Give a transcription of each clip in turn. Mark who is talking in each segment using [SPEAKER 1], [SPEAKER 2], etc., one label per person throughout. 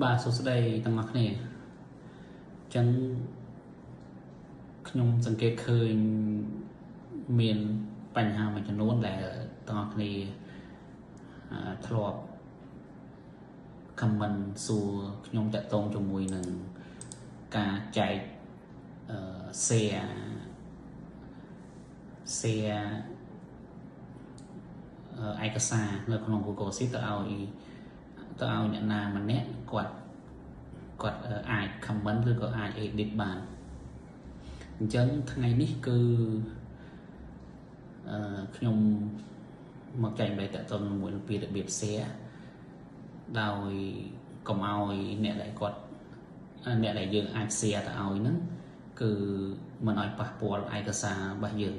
[SPEAKER 1] បាទសួស្តីទាំងអស់គ្នាអញ្ចឹងខ្ញុំសង្កេតឃើញមានបញ្ហាមួយចំនួនដែលទាំងអស់គ្នាធ្លាប់ comment សួរខ្ញុំតាក់ទងជាមួយនឹងការចែកអឺ share ឯកសារនៅក្នុង Google Sheet ទៅឲ្យអ្នកណាម្នាក់គាត់គាត់អាច comment ឬក៏អាច edit បានអញ្ចឹងថ្ងៃនេះគឺអឺខ្ញុំមកចែករំលែកតាក់ទងជាមួយនឹងពីរបៀប share ដោយកុំឲ្យអ្នកដែលគាត់អ្នកដែលយើងអាច share ទៅឲ្យហ្នឹងគឺមិនឲ្យប៉ះពាល់ឯកសាររបស់យើង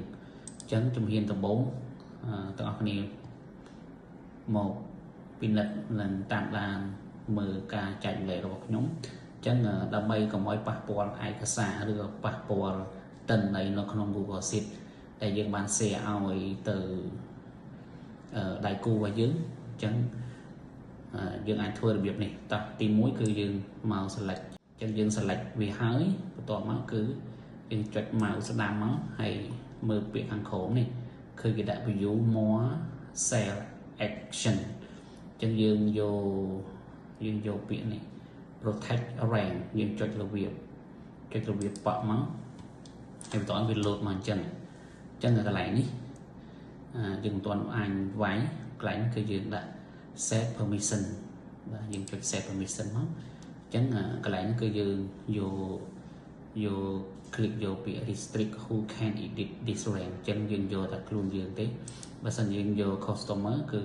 [SPEAKER 1] អញ្ចឹងជំហានដំបូងទាំងអស់គ្នាមកពិនិត្យនិងតាមដានមើលការចែករំលែករបស់ខ្ញុំអញ្ចឹងដើម្បីកុំឲ្យប៉ះពាល់ឯកសារឬក៏ប៉ះពាល់ទិន្នន័យនៅក្នុង Google Sheet ដែលយើងបាន share ឲ្យទៅដៃគូរបស់យើងអញ្ចឹងយើងអាចធ្វើរបៀបនេះតោះទី1គឺយើងមក select អញ្ចឹងយើង select វាហើយបន្ទាប់មកគឺយើងចុច mouse ស្ដាំមកហើយមើលពាក្យខាងក្រោមនេះឃើញគេដាក់ view more cell action អញ្ចឹងយើងយកពាក្យនេះ protect range យើងចុចរបៀបចុចរបៀបប៉ក់មកហើយបន្ទាប់វា load មកអញ្ចឹងអញ្ចឹងកន្លែងនេះយើងមិនទាន់អាចវាយកន្លែងគឺយើងដាក់ set permission បាទយើងចុច set permission មកអញ្ចឹងកន្លែងនេះគឺយើងយកយក click យកពាក្យ restrict who can edit this range អញ្ចឹងយើងយកតែខ្លួនយើងទេបើសិនយើងយក customer គឺ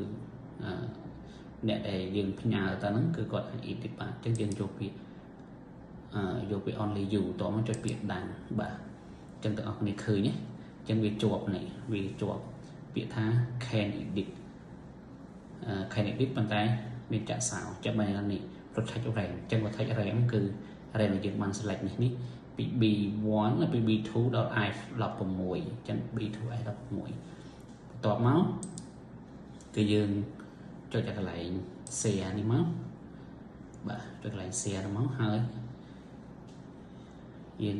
[SPEAKER 1] អ្នកដែលយើងផ្ញើទៅហ្នឹងគឺគាត់អាច edit បានអញ្ចឹងយើងយកពាក្យអឺយកពាក្យ only you តមកចុចពាក្យ done បាទអញ្ចឹងទាំងអស់គ្នាឃើញទេអញ្ចឹងវាជាប់នេះវាជាប់ពាក្យថា can edit can edit ប៉ុន្តែមានចាក់សោចាំបែរនេះ protect range អញ្ចឹង protect range គឺ range ដែលយើងបាន select នេះនេះពី B1 ពី B2 ដល់ F16 អញ្ចឹង B2 F16 បន្ទាប់មកគឺយើងចុចកន្លែង share នេះមកបាទចុចកន្លែង share នេះមកហើយយើង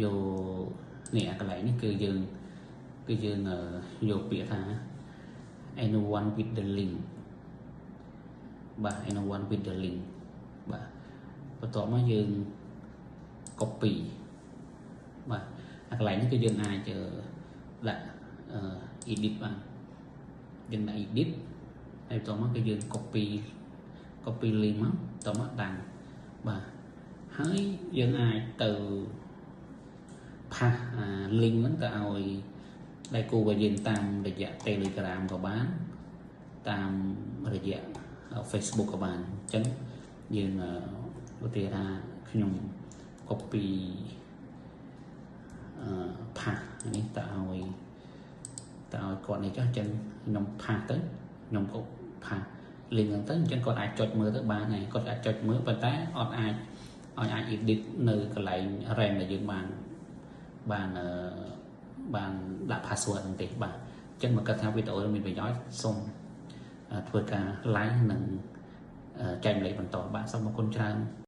[SPEAKER 1] យកនេះអាកន្លែងនេះគឺយើងយកពាក្យថា anyone with the link បាទ anyone with the link បាទបន្ទាប់មកយើង copy បាទអាកន្លែងនេះគឺយើងអាចដាក់ edit បានយើងដាក់ edit ហើយបន្ទាប់មកគឺយើង copy link មកបន្ទាប់មក done បាទហើយយើងអាចទៅpaste អា link ហ្នឹងទៅឲ្យដៃគូរបស់យើងតាមរយៈ Telegram ក៏បានតាមរយៈ Facebook ក៏បានអញ្ចឹងយើងឧទាហរណ៍ថាខ្ញុំ copy អឺ paste នេះទៅឲ្យគាត់នេះចុះអញ្ចឹងខ្ញុំ paste ទៅខ្ញុំក៏ paste link ហ្នឹងទៅអញ្ចឹងគាត់អាចចុចមើលទៅបានហើយគាត់អាចចុចមើលប៉ុន្តែអត់អាចឲ្យអាច edit នៅកន្លែង range ដែលយើងបានបានដាក់ password ហ្នឹងទេបាទអញ្ចឹងមកគិតថាវីដេអូនេះមានប្រយោជន៍សូមធ្វើការ like និងចែករំលែកបន្តបាទសូមអរគុណច្រើន។